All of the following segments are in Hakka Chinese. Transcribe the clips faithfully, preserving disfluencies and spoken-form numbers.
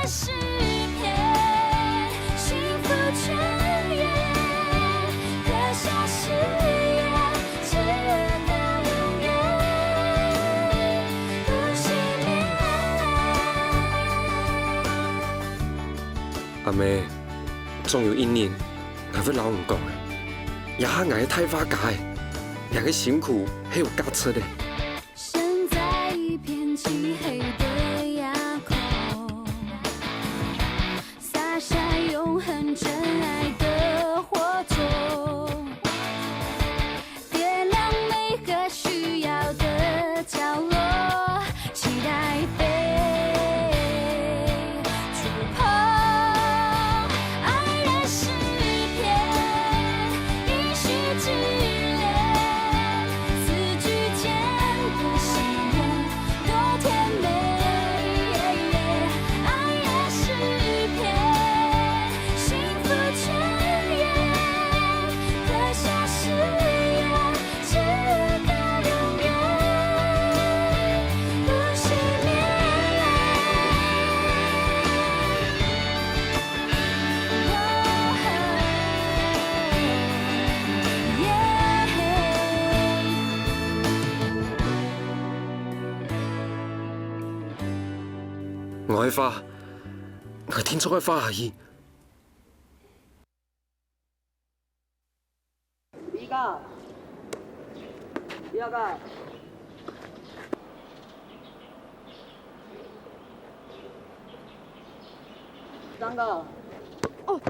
诗篇，幸福泉源，歌頌誓言，直到永远，不熄灭。阿姆，總有一日，𠊎會摎你講个，這下𠊎係大畫家个，𠊎个辛苦係有價值个。 身在一片漆黑的夜空，灑下永恆真愛的火種，點亮每個需要的角落，期待被觸碰。愛的詩篇，一息之恋， 四句间的誓言多甜美。爱的诗篇，幸福泉源，刻下誓言，直到永远，不熄灭。 我个花，𠊎定著愛花下去。 你个，你个，张个。哦。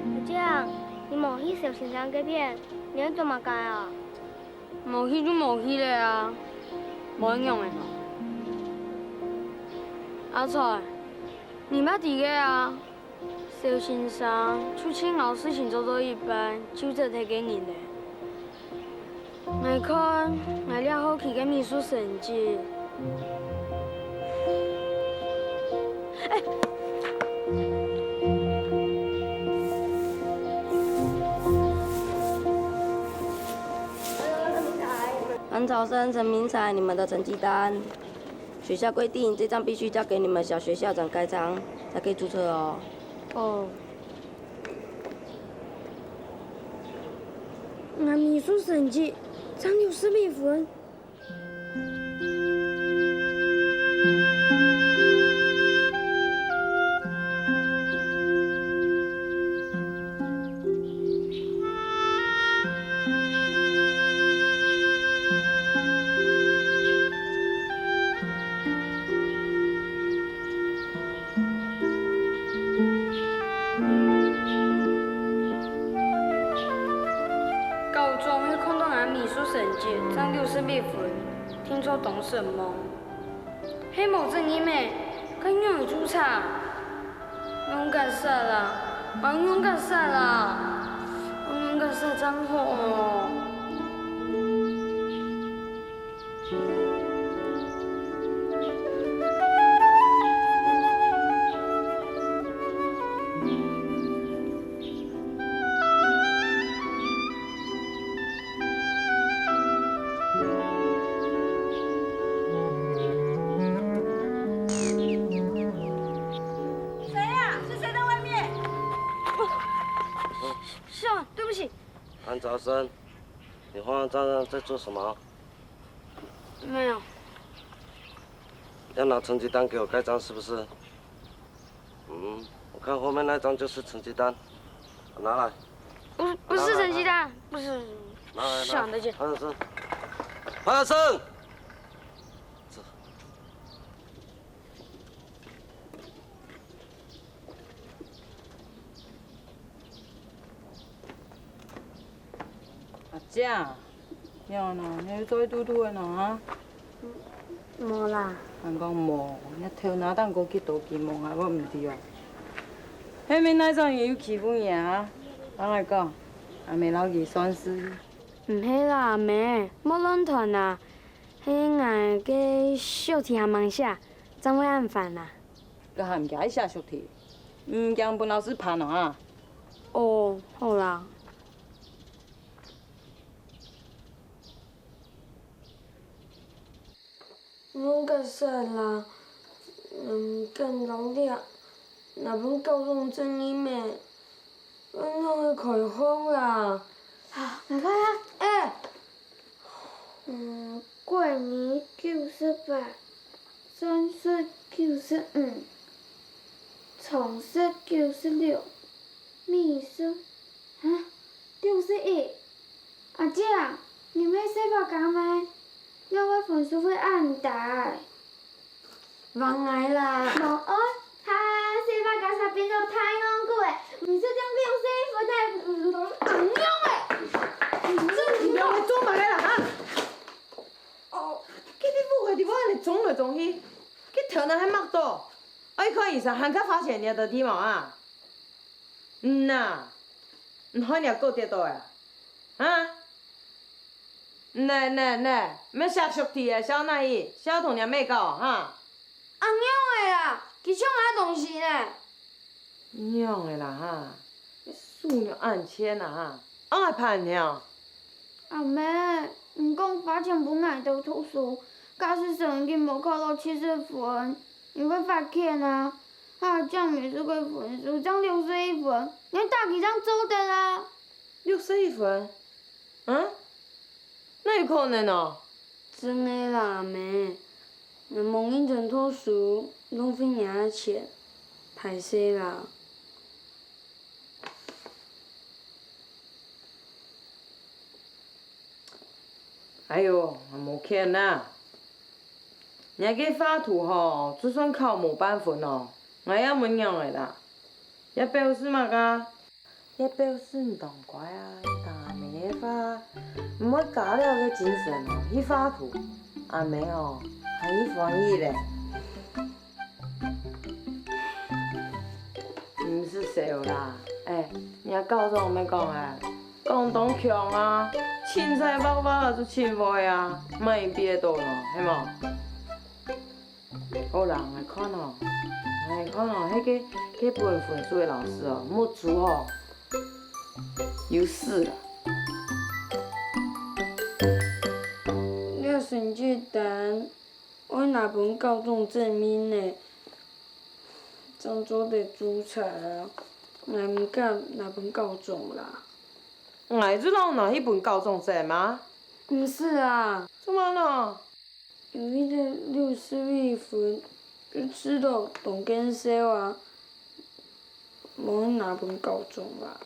阿姐，你無去蕭先生該片，你愛做麼个啊？無去就無去了啊，無仰仔無。阿財，你捌知个啊？ 蕭先生就盡摎事情做到一半就走忒个人了。𠊎看，𠊎這學期个美術成績，哎，安朝生、陳明才，你們的成績單。 學校規定，這張必須交給你們小學校長蓋章，才可以註冊哦。哦。𠊎美術成績正六十一分。 校長係看著𠊎美術成績正六十一分，定著當失望。 係無責任咩？該仰仔註冊？仰結煞啦！𠊎仰結煞啦！𠊎仰結煞正好哦！ 誰呀？是誰在外面？校長，對不起。安朝生，你慌慌張張在做什麼？沒有。要拿成績單給我蓋章是不是？ 嗯，我看後面那張就是成績單，拿來。不是，不是成績單，不是。拿來，拿來。想得見。潘德生，潘德生，這。 阿姐，仰仔呢？你又做一肚肚个呢啊？無啦。還講無，若頭那頂高幾多金毛還毋知哦。係毋係哪儕人又欺負你啊？同𠊎講，阿姆摎佢算數。毋係啦，阿姆，莫亂傳啊！係𠊎个宿題還吂寫，正會恁煩啊？該喊佢寫宿題，毋驚分老師罵哦啊？哦，好啦。 毋好㧯煞啦，毋敢當了，若分校長正面，仰會開學啦？啊，𠊎看啊。欸！嗯，國語九十八，算術九十五，常識九十六，美術，啊，六十一。 阿姐，你毋係細畫家咩？仰會分數會恁低？換𠊎啦！無愛，哈，細畫家煞變做大戇牯仔，你這張六十一分个，恁樣仔！你兩个做麼个啦，哈？哦，佢兜屋下地方恁樣衝來衝去，佢頭那還擘到，愛看醫生還較花錢，你知無啊？嗯吶，你害若哥跌倒啊？ 哈？吶吶吶，毋係寫宿題啊，寫哪去？寫同若姆講哈？恁樣仔啊，佢搶𠊎東西呢！仰仔啦哈，你手腳恁賤啊哈，恁愛歹聽。阿姆，你講花錢分𠊎兜讀書，假使成績無考到七十分，你會發譴啊？啊，這美術个分數正六十一分，連打佢正做得啊！ 六十一分？啊？哪有可能哦？真个啦，姆，𠊎無認真讀書，浪費若个錢，歹勢啦。哎喲，𠊎無譴啊！若个畫圖吼，就算考無半分哦，𠊎也毋會仰仔啦。這表示麼个？ 這表示你當乖啊，聽阿姆个話，毋會加了个精神哦，去畫圖。阿姆哦，還去歡喜咧。毋使愁啦，哎，若校長毋係講啊，講當強啊，凊彩畫畫就盡會啊，莫因畢業到咯，係無？ 好啦，𠊎看哦，𠊎看哦，該个，該分分數个老師哦，目珠哦，有事啦。這成績單愛拿分校長正面呢，正做得註冊啊，𠊎毋敢拿分校長啦。𠊎就摎你拿去分校長正嘛？毋使啊。做麼呢？ 因為這六十一分，就試著當見笑啊，無拿分校長啦。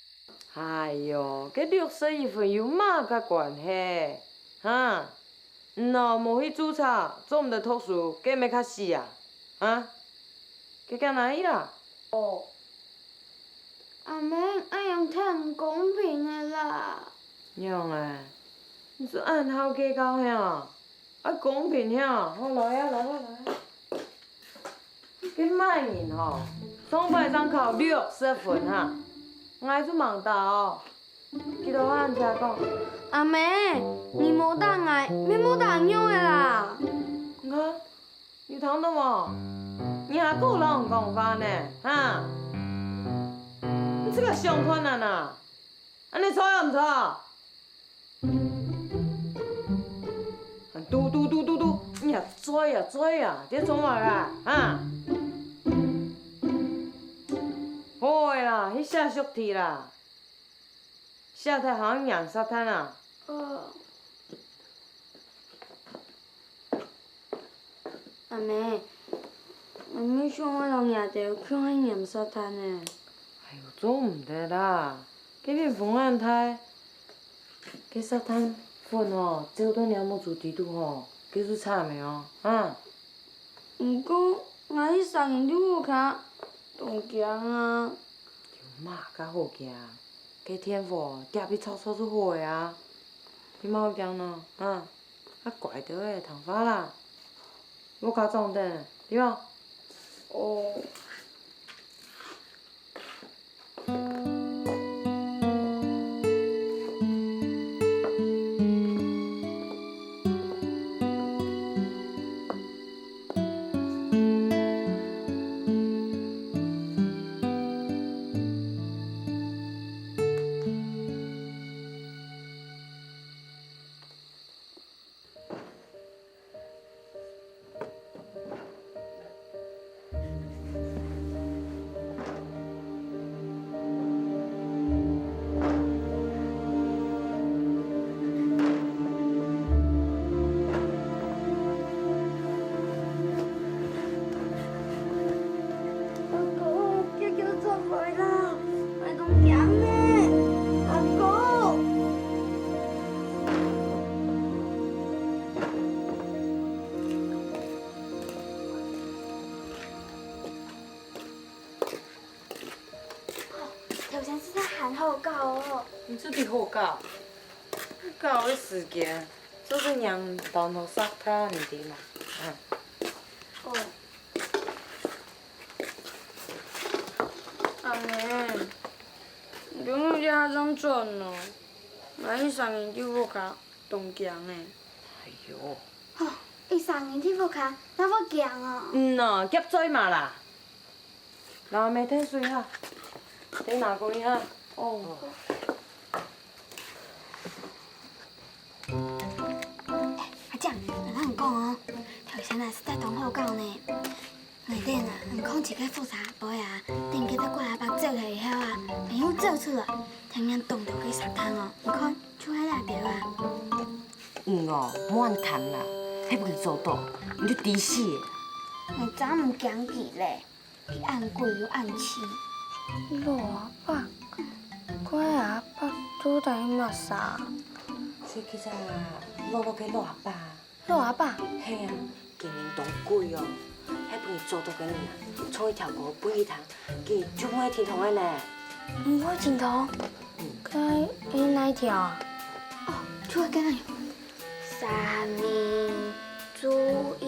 哎喲，該六十一分有麼个關係？哈？你哦，無去註冊，做毋得讀書，該毋係較死啊？哈？該該拿去啦。哦。阿姆，恁樣忒毋公平了啦。仰仔？你就恁好計較係無？ 愛公平呀！好，來啊，來啊，來啊！該麼人吼，上擺正考六十分哈，𠊎就吂打哦。佢兜還遮講：「阿姆，你無打𠊎，乜莫打仰仔啦！」你看，有聽著無？你阿哥摎你講話呢，哈？你自家想看啊哪！恁呢著又毋著？ 嘟嘟嘟嘟嘟，你啊，嘴啊，嘴啊，你做麼个啊？哈？好个啦，去寫宿題啦。寫忒還愛黏沙灘啊？哦。阿姆，𠊎乜想愛摎若兜共下黏沙灘呢。哎喲，做毋得啦，該片風恁大， 該沙灘粉吼，走到若目珠底肚吼，該就慘了哦，哈！毋過，𠊎一儕人在屋下，當驚啊！有麼个好驚？該電火，貼去著著就好了啊！有麼好驚呢？哈！啊，乖兜仔，聽話啦！ 屋下掌等，對無？哦。好搞哦。毋知幾好搞。搞个時間，做得讓頭腦煞忒，你知無？嗯。哦。阿姆，你仰會恁樣轉哦？𠊎一儕人在屋下當驚个。哎喲。吼，一儕人在屋下，哪會驚哦？嗯喏，夾嘴嘛啦。 來，阿姆，添水哈，等拿過去哈。哦。阿正，𠊎摎你講哦，頭先啊，實在當好搞呢。𠊎等啊，你看這个火柴杯啊，等佢个掛阿伯走忒以後啊，朋友走出來，聽見咚咚个聲聲哦，你看，就係這兜啊。嗯哦，莫恁貪啦，係分佢做到，你就抵死。𠊎正毋驚佢咧。 佢恁貴又恁氣。老阿伯，該阿伯到底係麼儕？係該隻老老个老阿伯。老阿伯？係啊，今年當貴哦，係分佢做到个人啊，唱一條歌分佢聽，佢就毋會停動个呢。毋會停動？嗯。該係哪一條啊？哦，就係該个。 三民主義，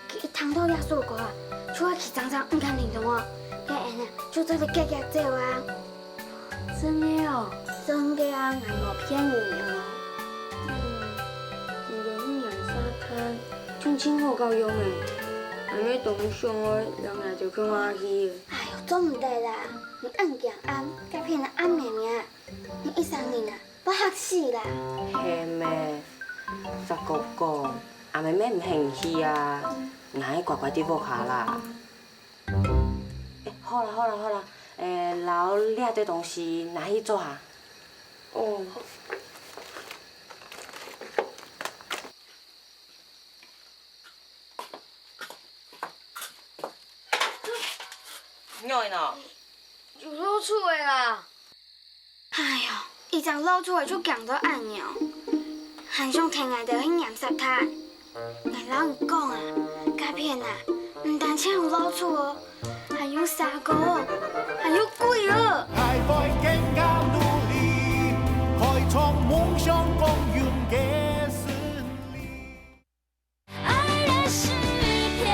佢一聽到這首歌啊，就會起掌掌，毋敢停動哦。該𠊎啊，就做得遽遽走啊。真个哦？真个啊，𠊎無騙你哦。嗯，你兜去南沙灘，真正好搞樣呢。𠊎也當想愛摎你兜共下去。哎喲，做毋得啦，你恁驚暗，該片暗綿綿，你一儕人啊， 會嚇死啦！係咩？再過講，阿姆乜毋肯去啊，𠊎乖乖在屋下啦。欸，好啦好啦好啦，欸，摎這兜東西拿去做下。哦。 仰仔呢？有老鼠仔啦！哎喲，一隻老鼠仔就驚到恁樣，還想跈𠊎兜去南沙灘。𠊎摎你講啊，該片啊，毋單淨有老鼠哦，還有蛇哥哦，還有鬼哦。愛會更加努力，開創夢想共贏个勝利。 愛的詩篇，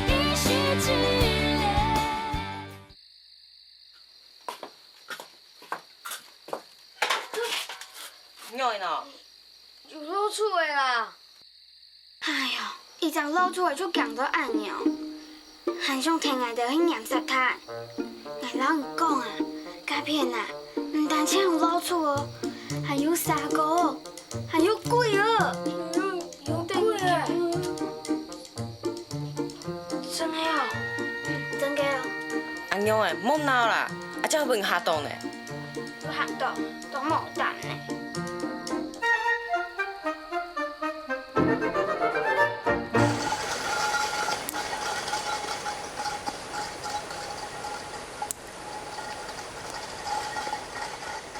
一息之戀。仰仔呢？有老鼠仔啦！哎喲，一隻老鼠仔就驚到恁樣，還想跈𠊎兜去南沙灘。𠊎摎你講啊，該片啊，毋單淨有老鼠哦，還有蛇哥哦， 還有鬼哦！有鬼啊！真个哦？嗯，真个哦。恁樣仔，莫鬧啦，阿正分你嚇到呢。有嚇到，當無膽呢。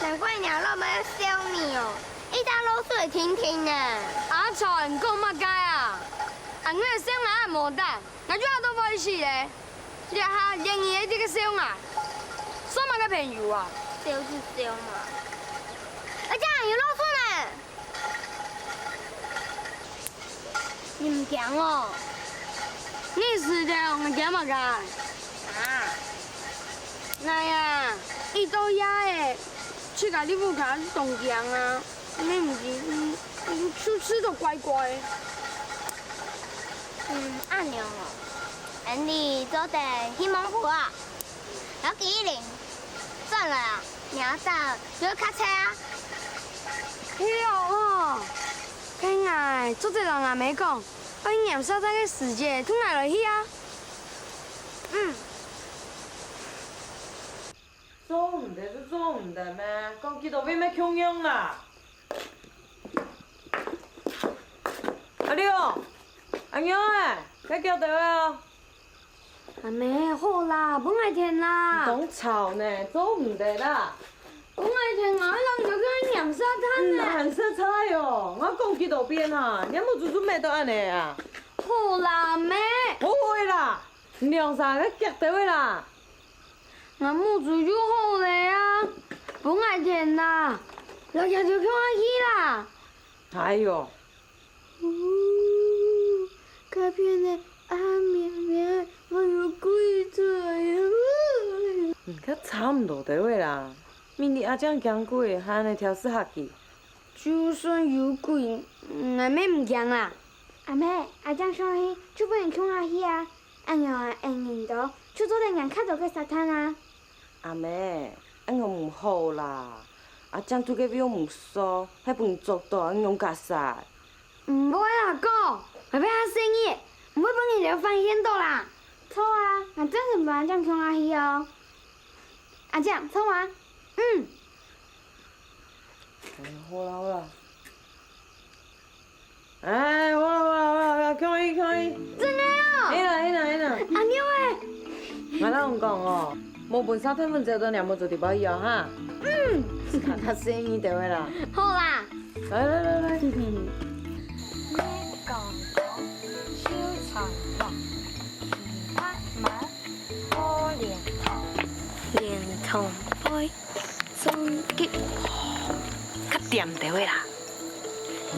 難怪若老妹愛笑你哦。 一隻老鼠仔定定呢。阿財，你講麼个啊？恁樣个笑𠊎也無膽，𠊎就嚇到會死咧。這下連你也在該笑𠊎，算麼个朋友啊？笑就笑嘛。阿正，有老鼠呢！你毋驚哦？你死了，𠊎驚麼个？啊？𠊎啊，一到夜仔，自家在屋下就當驚啊。 你毋知，嗯，嗯，就試著怪怪。嗯，恁樣哦。恁樣做得去望下啊。要幾靈，轉來啊，明朝就較早啊。係哦吼，該𠊎做得摎阿姆講，愛去南沙灘个時節，同𠊎來去啊。嗯。 做毋得就做毋得咩，講幾多遍乜共樣啦。阿六，阿娘仔，該腳兜仔哦。阿姆，好啦，分𠊎跈啦。你當吵呢，做毋得啦。分𠊎跈，𠊎愛摎你兜去南沙灘呢。嗯，南沙灘哦，𠊎講幾多遍啊，你目珠做麼个都恁樣啊？好啦，阿姆。好个啦，你兩儕該腳兜仔啦。𠊎目珠又好了啊，分𠊎跈啦，摎佢兜共下去啦。哎喲，該片个暗綿綿，會有鬼出來啊！嗯，該差毋多兜仔啦。明知阿正驚鬼，還恁仔挑事嚇佢。就算有鬼，𠊎乜毋驚啦。阿姆，阿正想去，就分你共下去啊。恁樣啊，𠊎人多，就做得拈較多个沙灘啊。 阿姆，恁樣毋好啦！阿正在該位毋熟，係分人捉著，恁樣較煞。毋會啦，哥，𠊎會較細義，毋會分你兜發現著啦。著啊，𠊎正經分阿正共下去哦。阿正，著啊。嗯。哎，好啦好啦。 哎，好啦好啦好啦，共下去共下去。真个哦？係啦係啦係啦。恁樣欸。𠊎摎你講哦，無分沙灘粉走到你目珠底背去哦哈。嗯。自家較細義兜仔啦。好啦。來來來來。講講，手長長，騎白馬，過蓮塘。蓮塘背。 中間，較恬兜仔啦，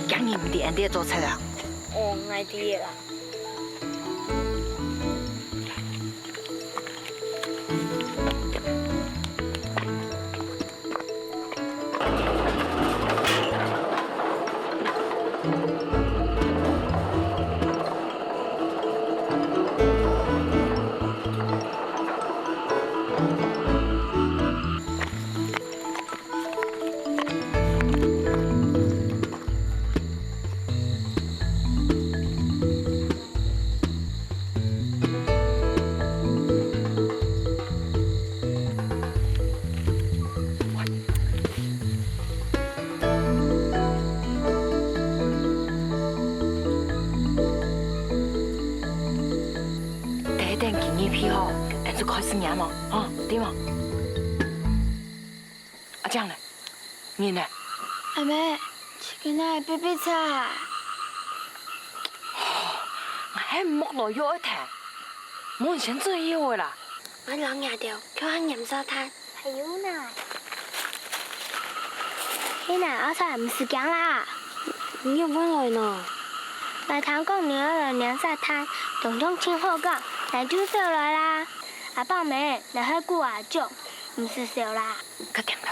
驚人毋知𠊎兜做賊啊。哦，𠊎知仔啦。 等佢入去吼，𠊎就開始拈哦，吼，知無？阿正呢？你呢？阿姆，這個哪會逼逼掣啊？𠊎係莫來又愛聽，無你先注意好啦。𠊎摎若兜共下拈沙灘。 還有呢？係呢，阿財，毋使驚啦。你仰會來呢？𠊎聽講你愛來拈沙灘，當像盡好搞，𠊎就走來啦。阿伯姆，𠊎係古阿忠，毋使愁啦。較恬兜。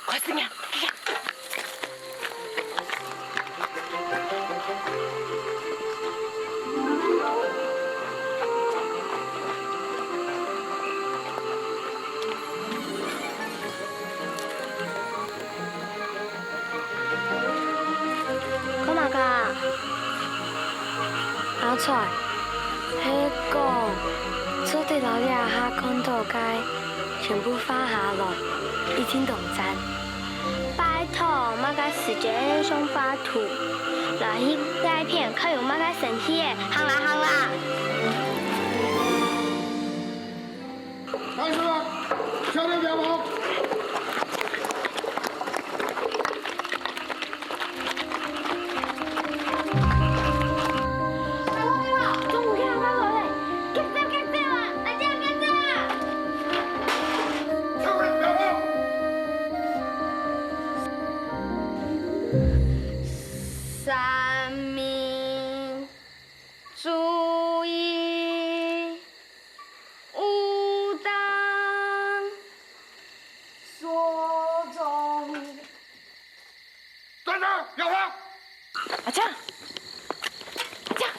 快點啊！看麼个啊？阿財，係講，做得摎這下看著个 全部畫下來，一定當讚。拜託，麼个時節愛上畫圖，來去該片看有麼个神奇个，行啦行啦！開始了，下面表演。 三民主義，武當所中。 隊長，有了！阿強，阿強，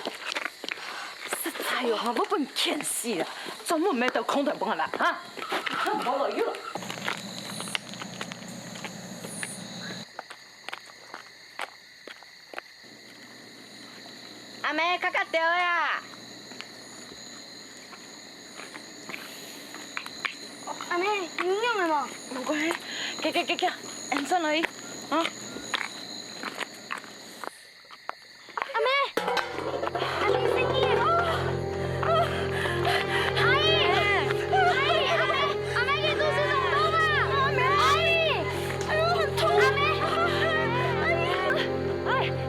實在哦，哈，𠊎分你譴死了，專門買兜空調分𠊎啦，哈！無路用了。 阿姆，較較兜仔啊！阿姆，你有仰仔無？無關係，行行行行，𫣆轉來去，啊！阿姆，阿姆，細義！阿姨，阿姨，阿姆，阿姆，你肚屎痛痛啊！阿姨，哎喲，很痛！阿姆，阿姨，哎。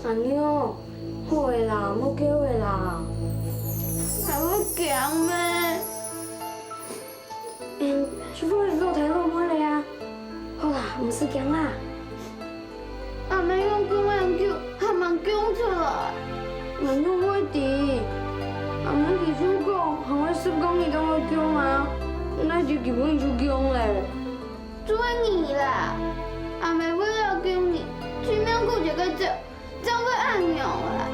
阿娘，好个啦，莫噭个啦。還會驚咩？嗯，就放你老弟老妹了啊。好啦，毋使驚啦。阿姆用噭恁久，還吂噭出來。𠊎仰會知？阿姆佢就講，還愛十個月正會噭啊，哪知佢本就噭咧。就係你啦！阿姆為了救你，去廟口借个酒， 正會恁樣啊！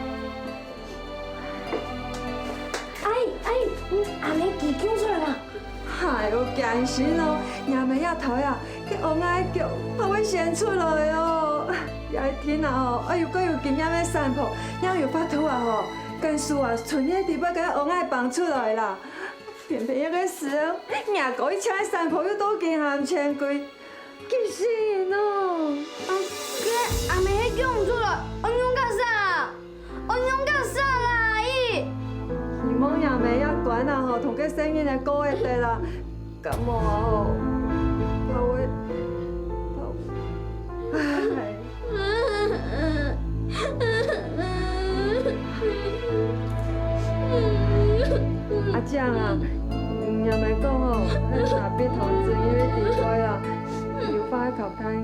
阿姨，阿姨，阿姆佢噭出來啦！哎喲，驚死哦！若姆這頭啊，該嬰仔腳還會生出來哦！這一定啊吼，愛有較有經驗个產婆，正有法度啊吼，敢使啊，順利地把該嬰仔放出來啦！偏偏這個時候，若哥一請產婆又到佢還錢櫃， 急死人哦！啊，該阿姆係噭毋出來，愛仰結煞啊？愛仰結煞啦，阿姨！希望若姆這關啊吼，同該細人仔過會得啦。感冒啊吼，怕會，怕會，唉。 阿正啊，若姆講哦，該茶筆同紙因為知該啊，有話愛交代你。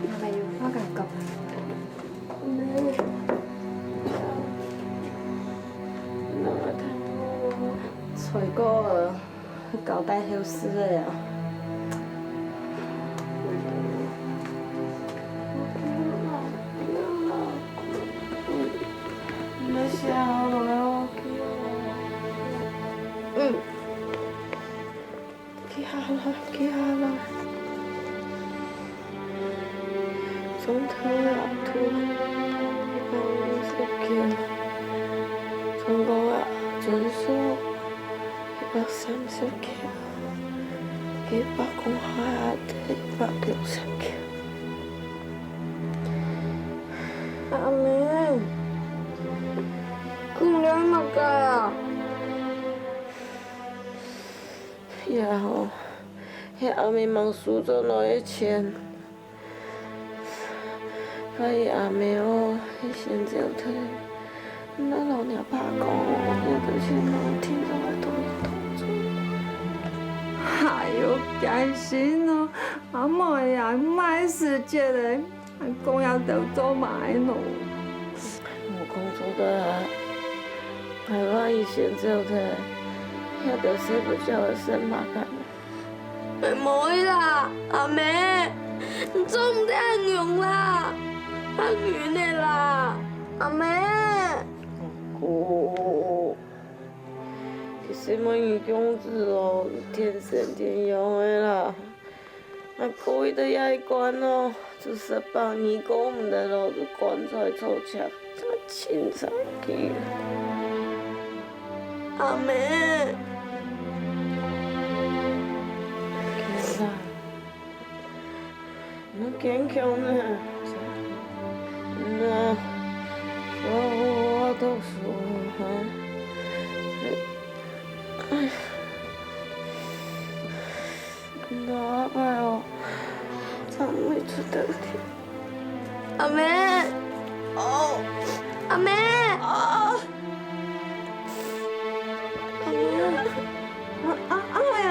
若姆有話愛講。 才過了，交代後事了啊。嗯。 企下來，企下來。從頭啊，頭一百五十克，從高啊，準數一百三十克，幾百公下啊，一百六十克。阿姆，講這麼个啊？ 呀吼，係阿姆吂收轉來个錢。該日阿姆哦，去仙石頭，毋捌摎若爸講哦，這兜錢吂定著愛同你同做。哎喲，驚死哦！阿妹啊，毋係時節咧，還講這兜做麼个呢？無講做得啊，𠊎愛去仙石頭，這兜睡不著个神馬干。 無啦，阿姆，你做毋得恁樣啦，恁樣个啦，阿姆。哥，其實每日公子哦，天生天養个啦。𠊎哥一到這一關哦， 就十八年過毋得咯，就關在坐車，真係盡生氣。阿姆。健仔，你堅強呢！你啊，好好讀書啊，哈！哎。 你阿伯哦，正會出得去。阿姆，哦，阿姆，哦，阿姆，啊，啊，阿妹啊！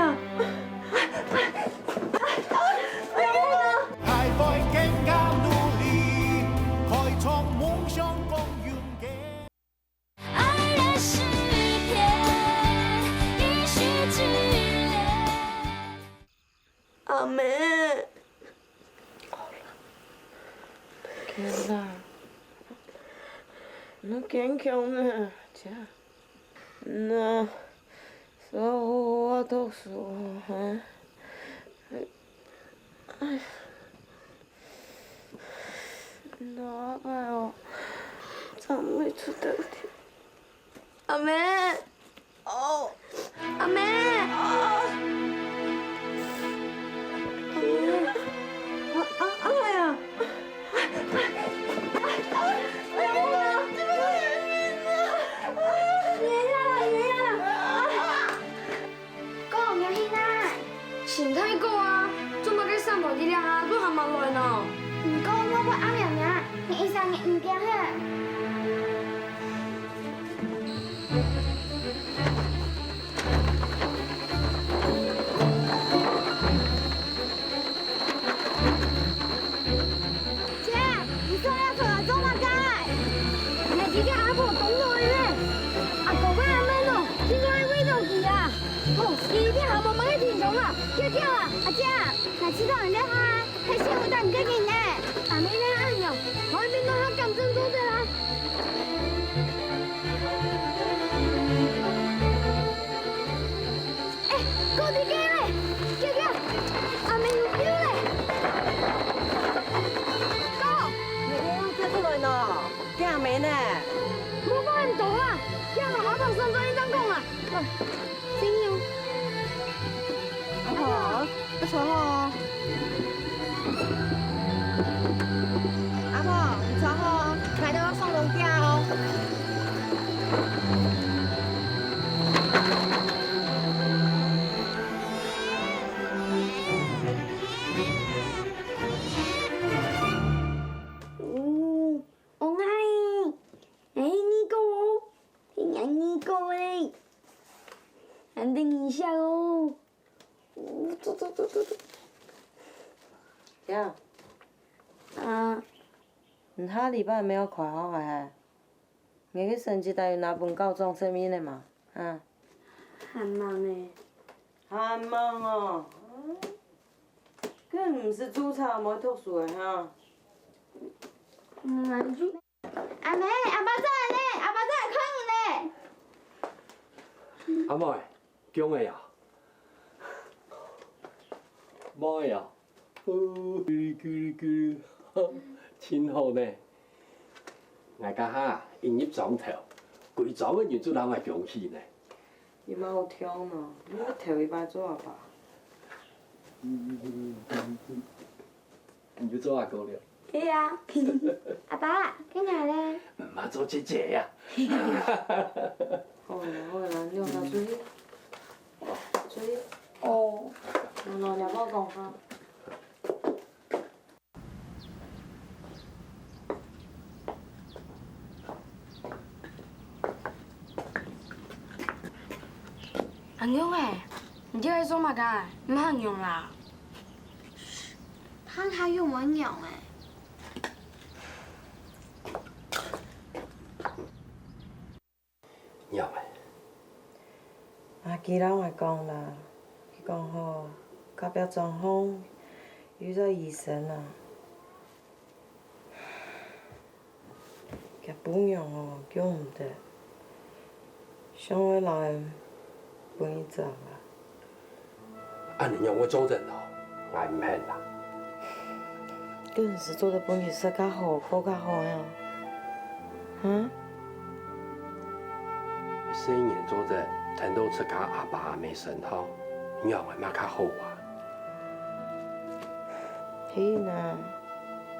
阿姆。健仔，你堅強呢，姐。你啊，好好讀書，哈。哎。 你阿伯哦，正會出得去。阿姆，哦，阿姆，哦，阿姆，啊，啊，阿妹啊！阿娘娘，你一生日毋驚嘿？姐，你上夜床來做麼个？𠊎今日阿婆當老个呢，阿公个阿姆哦，今晡日為著佢啊，吼，佢一定還無麼个定著啊，遽遽啊！阿姐，𠊎知道你在哪， 係先有等个人呢。阿姆呢恁樣，𠊎愛變到較感動做得啦。哎，過去个咧，遽遽，阿姆有救咧。哥，你毋好跳出來喏，驚阿姆呢。莫管恁多啊，驚阿婆上桌一張講啊。來。 真有。阿婆，你坐好哦。阿婆，你坐好哦，𠊎兜愛上樓梯哦。哦，哦，𠊎，𠊎耳公哦，係𠊎耳公咧，還得你笑哦。 呀，啊，你下禮拜無愛開學个係？你个成績單有拿分校長簽名个無？啊？還吂呢。還吂哦？嗯，該毋使註冊無讀書个哈？嗯，就 阿姆，阿爸在呢，阿爸在看你呢。阿妹，降个啊？妹啊，哦，咕嚕咕嚕咕嚕，真好呢。𠊎這下一入莊頭，歸莊个人就摎𠊎恭喜呢。有麼好暢呢？你愛頭一擺做阿爸。 你就做阿哥了。係啊，阿爸，該𠊎咧？毋好做姐姐呀。好啦好啦，你兩儕出去，出去。哦。喏喏，你阿爸講哈。 阿娘欸，你在該做麼个？毋好恁樣啦。噓，怕佢又無恁樣欸。娘欸，阿基摎𠊎講啦，佢講吼，隔壁莊項有一個醫生啊， 厥餔娘哦，救毋得，想愛摎𠊎分一隻啊。恁樣仰會做得哦？𠊎毋肯啦。該毋使做得分佢食較好，過較好呀？哈？細人做得跈到自家阿爸阿姆身項，仰會麼較好啊？係呢，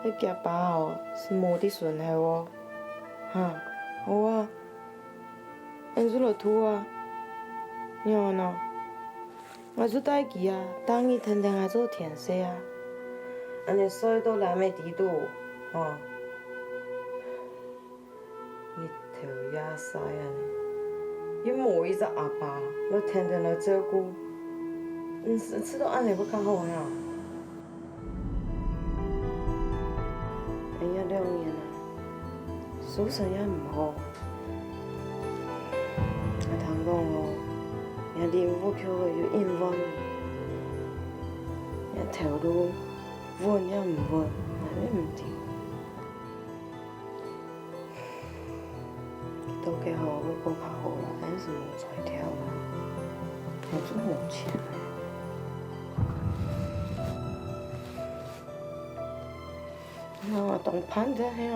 該厥爸哦，係無在身後哦。哈，好啊，恁就來渡啊。仰般呢？𠊎就帶佢啊，逐日跈等𠊎做天使啊。恁樣睡到臨尾底肚，吼。 日頭也曬啊呢，又無一隻阿爸來跈等來照顧，毋使試著恁樣會較好呢。哎呀，兩年啊，收成也毋好。𠊎聽講哦，若林務局个有隱患，若頭路穩也毋穩，𠊎也毋知。 到該下會過較好啦，還係無才調啦，𠊎就無錢了。那𠊎當盼得係哦。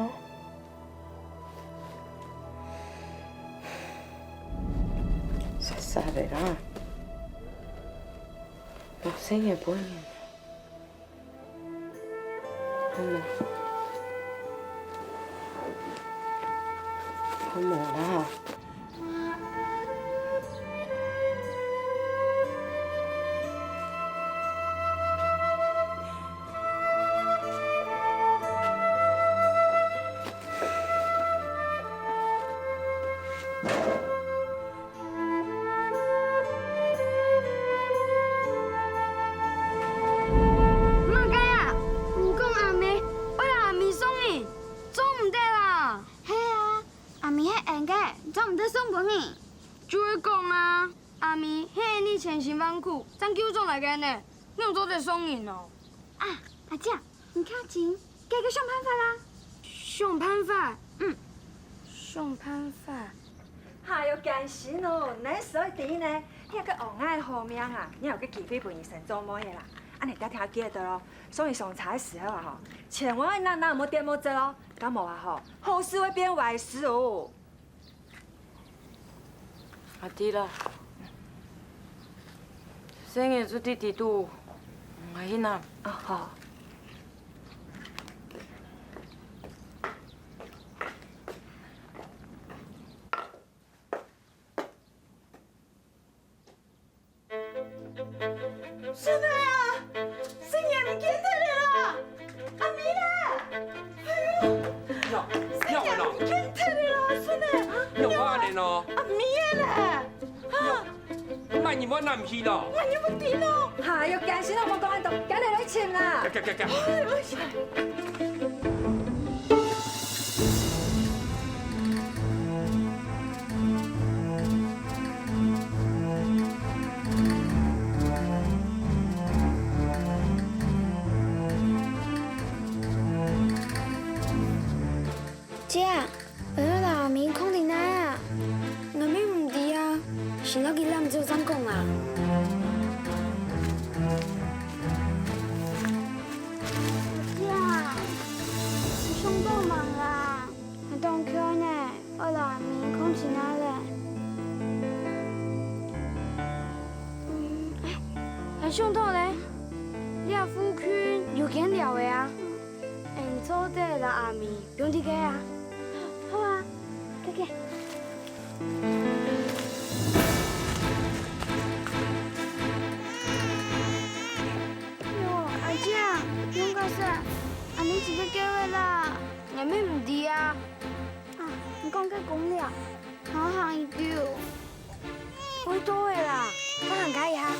煞煞个啦，六十歲个半年。 好無？好無啦？辛苦，正救轉來个呢，你毋做得送人哦。啊，阿姐，你較緊，該个想辦法啦。想辦法？嗯，想辦法。哎喲，艱辛哦，你所以第一呢，你个王仔好命啊，你有个機會分你先做妹个啦。恁呢，大家記得哦，送你上車个時候啊吼，千萬愛拿拿莫跌莫跌哦，敢無啊吼，好事會變壞事哦。 阿弟啦，細人仔弟弟肚，𠊎去拿。啊，好。 孫仔啊，細人毋見忒了啦！阿咪咧！哎喲，細人毋見忒了啦，孫仔！仰會恁呢哦？阿咪咧！啊！麼人無拿去咯？𠊎也毋知咯。哎喲，艱辛哦，莫講恁多，緊來尋啦！行行行！哎喲！ 姐，𠊎愛摎阿咪囥在哪啊？𠊎乜毋知啊，先摎佢攬走正講啊。姐，你想到吂啊？ 𠊎當𤸁呢，愛摎阿咪囥在哪咧？嗯，哎，𠊎想到咧，這附近有間寮仔啊，𠊎做得摎阿咪放在該啊。好啊，該該。喲，阿姐，仰結煞，阿咪就忒久仔啦。 𠊎乜毋知啊。啊，你講个公寮，還愛行幾久？會到个啦，再行加一下。哦。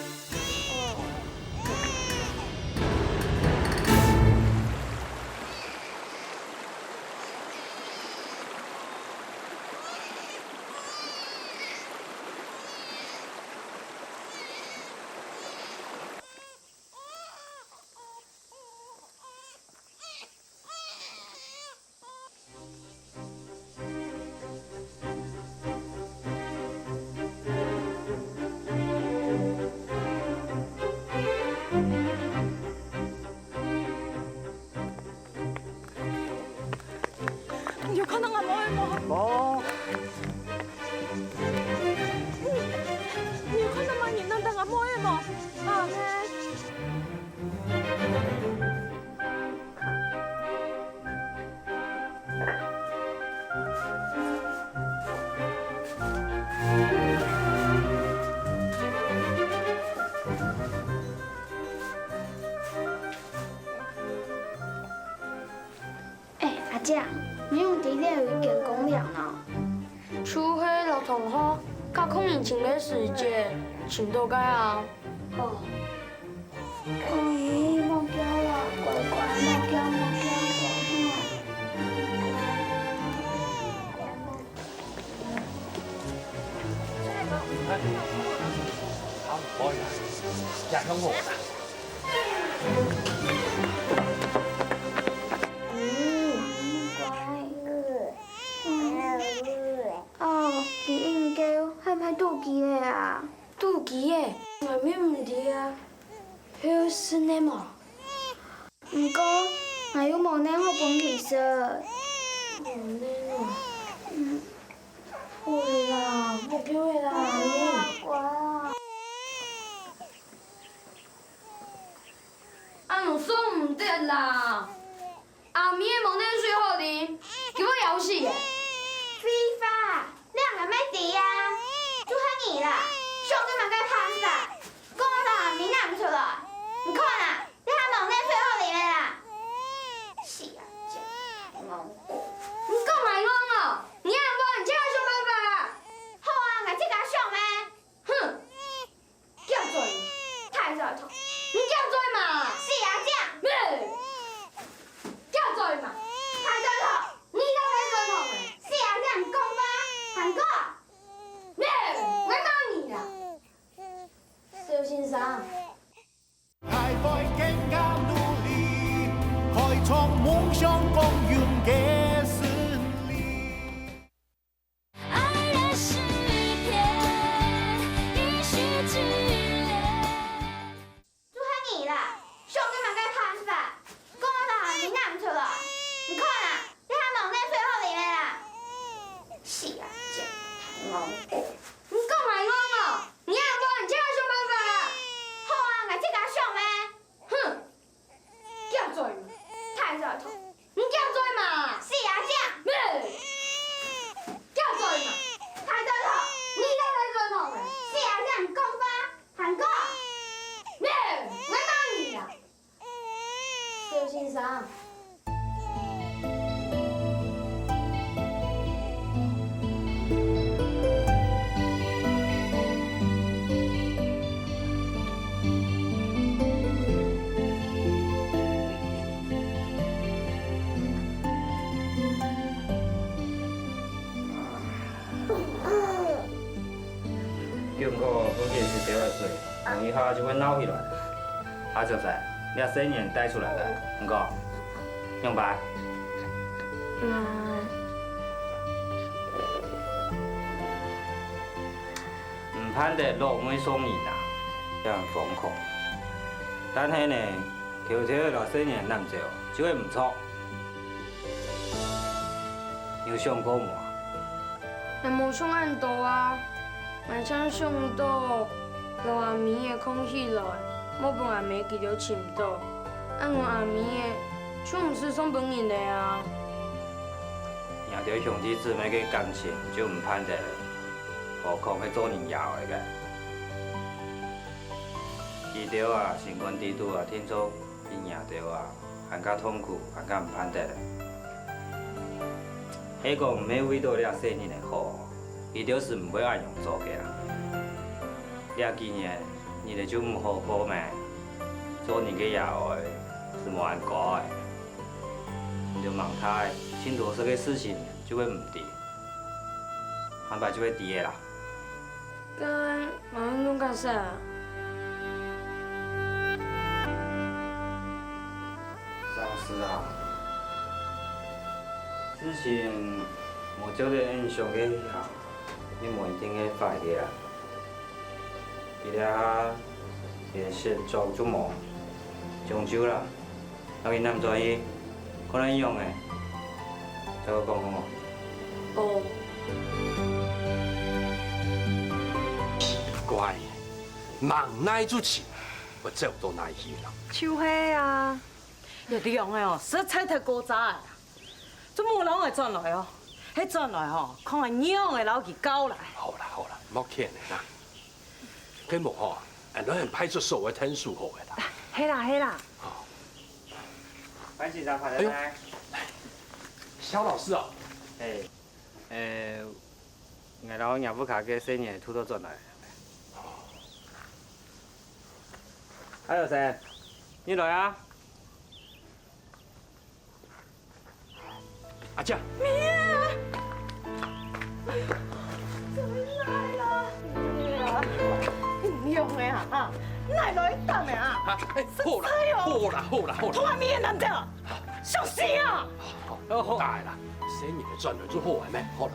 你有看到𠊎妹仔無？無。你有看到麼人拿等𠊎妹仔無？啊呢！ 哎，阿姐，你仰知這有一間公寮呢？就係摎同學佮客人尋个時節，尋著个啊。哦。哎，莫噭啦，乖乖，莫噭，莫噭，乖。 哦，佢應該係毋係肚飢咧啊？肚飢咧？𠊎乜毋知啊。 有食奶無？毋過，𠊎又無奶好分佢食。無奶哦。嗯。好啦，莫噭啦，阿咪。恁樣做毋得啦。 阿咪个無奶水好啉，佢會枵死个。廢話，你仰會毋知啊？就係你啦，想到麼个辦法？講到阿咪拿毋出來，你看啊，這下無奶水好啉个啦。死啊，真戇牯。你講𠊎戇哦，你也無，你自家想辦法啊。好啊，𠊎自家想咩。哼！ 噭嘴，大嘴頭，你噭嘴嘛？死阿姐！咩？噭嘴嘛？大嘴頭，你才大嘴頭咩？死阿姐，毋講話，還講？咩？𠊎罵你啦！同夢想共榮个勝利。 就係你啦，想个麼个辦法？講到還毋認出來？你看啊，這下網內水好啉个啦！死啊，真戇。你講𠊎戇哦？你也無，你自家想辦法啦！好啊，𠊎自家想咩？哼！ 叫做嘛，大嘴頭！你叫做嘛！死阿姐！咩？叫做嘛！大嘴頭！你才大嘴頭咩！死阿姐，你講話還講！咩？𠊎罵你啊！小先生。 經過分解時丟个水，等一下就會鬧起來。阿小姐，你細人帶出來个，毋過，仰般？嗯。毋盼得落尾送人啊，這樣瘋狂。但係呢，偷偷仔摎細人揇走，就係毋著。 你有想過無啊？𠊎無想恁多啊，𠊎淨想到摎阿咪仔囥起來，莫分阿姆佢兜尋著，恁樣阿咪仔就毋使送分人了啊。若兜兄弟姊妹个感情就毋盼得了，何況係做人爺哀个。佢兜啊，心肝底肚啊，定著 比若兜啊，還較痛苦，還較毋盼得咧。係講毋係為著這細人个好，佢兜斯毋會恁樣做个啦。這幾年，你兜就毋好好咩？做人个爺哀斯無恁該。你兜吂大，盡多事个事情就會毋知，下擺就會知个啦。 該𠊎愛仰結煞啊？上司啊，事情無照著𠊎想个去行，也無一定係壞个啊。佢這下連線著就無，將就啦。 摎佢揇轉去，看哪仰仔，再過講好無？哦。奇怪，吂哪就尋，會走到哪去呢？就係啊。這兩个哦，實在太古早啊！做麼个毋愛轉來哦？係轉來吼，看𠊎仰仔摎佢搞來。好啦好啦，莫譴了啦。 該無吼，𠊎來派出所个𢯭手好个啦。係啦係啦。好。潘先生，潘太太。哎呦，蕭老師哦。哎，呃，𠊎摎若屋下个細人渡到轉來。阿有生，你來啊！ 阿姐。明啊！哎喲，轉來啦！明啊，你仰仔啊？哈？哪來等个啊？啊，哎，好啦，好啦，好啦，好啦。同阿明仔揇走，想死啊！好，好，好。大个啦，細人仔轉來就好个咩，好啦。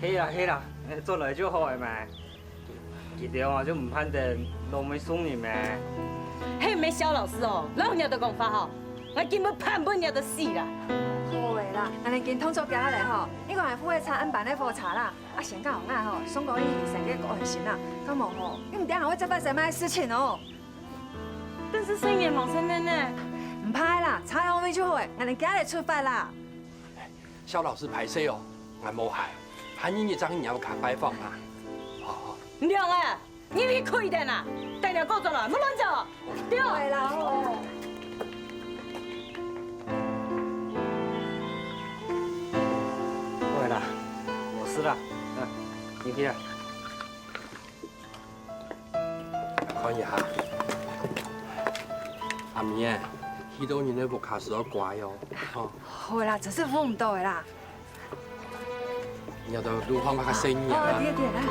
係啦，係啦，哎，轉來就好个咩。 佢兜啊，就毋盼得落尾送人咩？係毋係蕭老師哦？摎若兜講話吼，𠊎根本盼分若兜死啦！好个啦，𠊎等緊動作行下來吼，你看𠊎付个車恁般个火車啦，啊先到𠊎吼，送過去醫生个過安心啦，敢無吼，你毋知還會再發生麼个事情哦。但是細人吂成年呢。毋怕啦，車開好就好个，𠊎等行下來出發啦。 蕭老師，敗勢哦，𠊎無鞋，下二日正去若屋下拜訪啊。好，好。你兩个，入去開店啊！帶若過轉來，莫亂走。對。會啦，好。會啦，無事啦，啊，入去啦。 看一下。阿明仔，去到人个屋下時愛乖哦，吼。好啦，真係唬毋著个啦。你兜路況較細義啊。哦，對，對，來。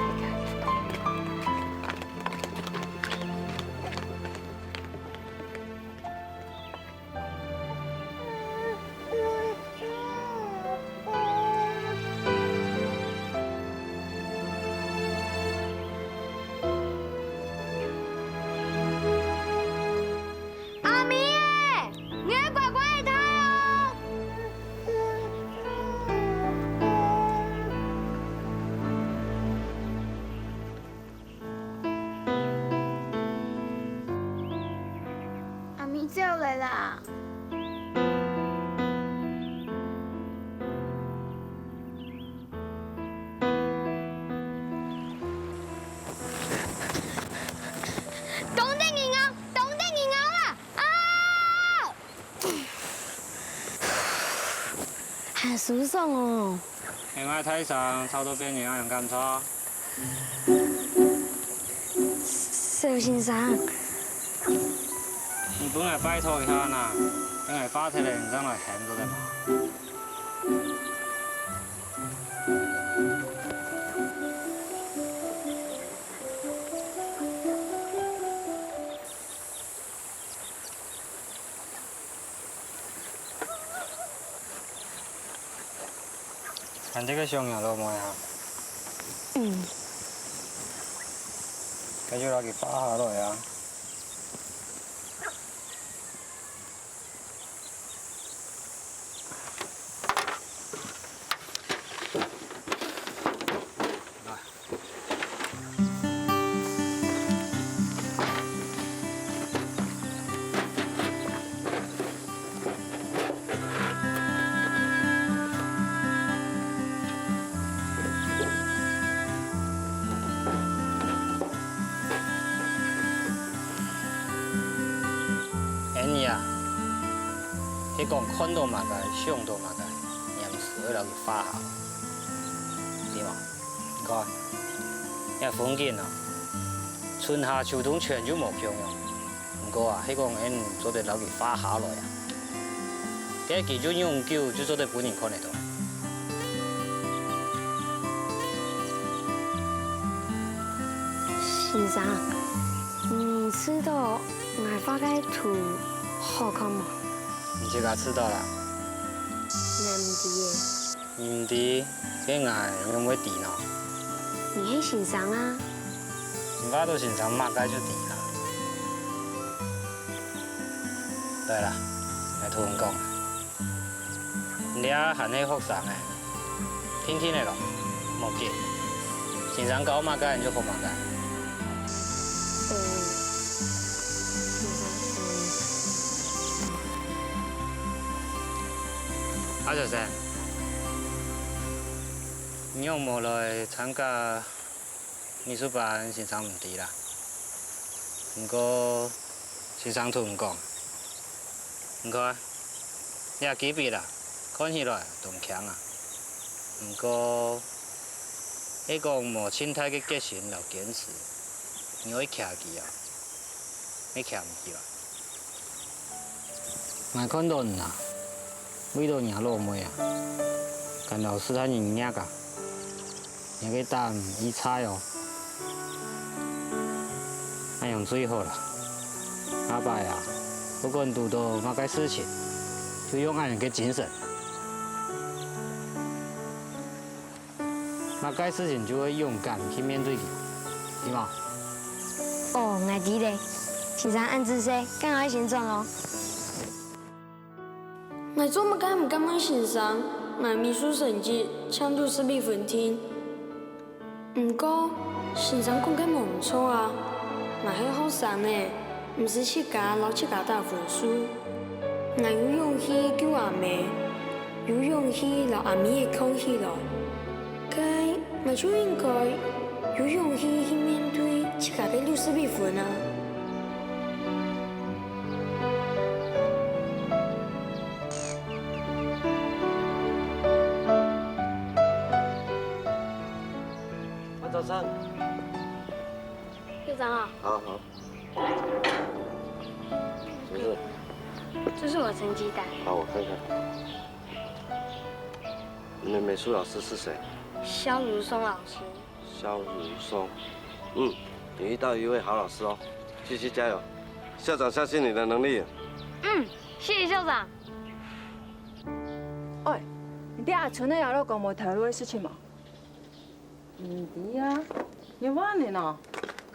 啊。當得人啊，當得人啊啦！啊！還受傷哦。係𠊎大聲吵到別人恁樣感錯？ 小先生，你分𠊎拜託一下吶，等𠊎化忒咧，你正來喊做得無？ 看這个小鳥落妹啊！嗯。該就摎佢畫下來啊！ Annie啊，係講看到麼个，想到麼个，黏時會摎佢畫下，知無？你看，這風景啊，春夏秋冬全就無共樣。 毋過啊，係講𠊎做得摎佢畫下來啊，該佢就永久就做得分人看得到。先生，你知道𠊎畫个圖好看無？你自家知道啦。𠊎毋知耶。 你毋知，該𠊎仰會知呢？你係先生啊？𠊎都先生麼个就知啦。來啦，𠊎同你講，你這還係學生呢，定定仔囉，莫急。先生教麼个你就學麼个。 嗯，先生，嗯。阿小生，你仰無來參加美術班，先生毋知啦。毋過，先生同你講，你看，這支筆啊，看起來當輕啊。毋過，係講無盡大个決心摎堅持， 你愛擎佢啊，乜擎毋起來。𠊎看到你啊，為著若老妹啊，敢摎斯大人惹啊，若个膽已差哦。恁樣最好啦。下擺啊，不管堵到麼个事情，就用恁樣个精神。 麼个事情就會勇敢去面對佢，知無？哦，𠊎知咧。先生恁仔細，該𠊎愛先轉哦。𠊎做麼个毋敢問先生，𠊎美術成績淨六十分定定。毋過，先生講个無毋著啊，𠊎係學生仔，毋使自家摎自家打分數。𠊎有勇氣救阿姆， 有勇氣摎阿姆仔囥起來，該𠊎就應該有勇氣去面對自家个六十分啊！黃先生，校長好。好，好。 什么事？这是我成绩单。好，我看看。你的美术老师是谁？萧如松老师。萧如松。嗯，你遇到一位好老师哦，继续加油。校长相信你的能力。嗯，谢谢校长。喂，你知阿春个阿老公無頭路个事情無？ 毋知啊，你問呢喏？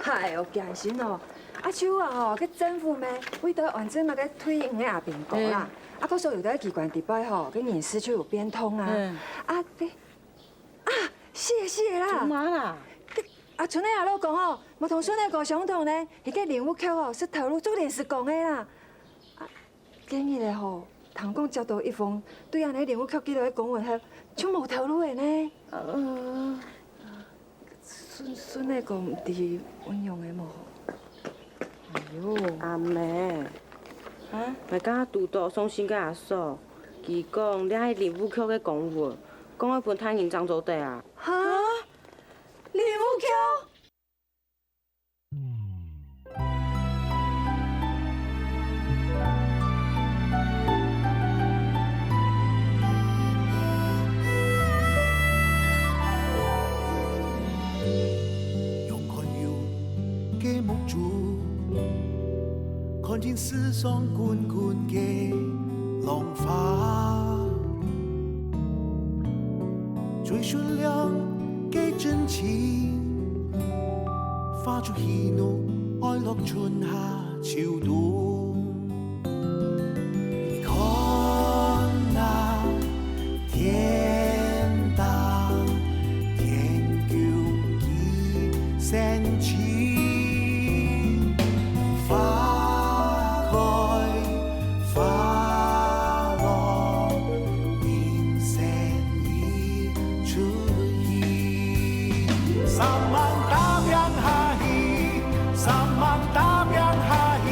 哎喲，驚死哦！啊就啊吼，該政府咩，為著安置麼个退役个阿兵哥啦，啊，故所有兜機關底背吼，該人事就有變動啊。啊，該，啊，是个是个啦。做麼啦？該阿春个阿老公吼，無同孫仔哥相同呢，佢个林務局吼，識頭路做臨時工个啦。啊，今日个吼，聽講接到一封對恁呢靈務局寄來个公文，還像無頭路个呢。呃，順順个講，毋知運用个無？哎喲，阿妹，啊？𠊎剛剛堵到送信个阿嫂，佢講這係靈務局个公文，講愛分大人正做得啊。哈？靈務局？ 用看有个目珠，看清世上滾滾个浪花，最純良个真情，化作喜怒哀樂春夏秋冬。 你看那天大天宮个神奇，花開花落人生意。 出去。三萬打拚下去，三萬打拚下去，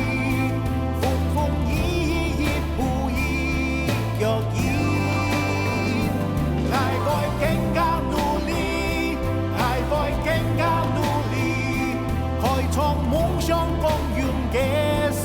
風風雨雨一步一腳印。𠊎會更加努力，𠊎會更加努力，開創夢想光榮个世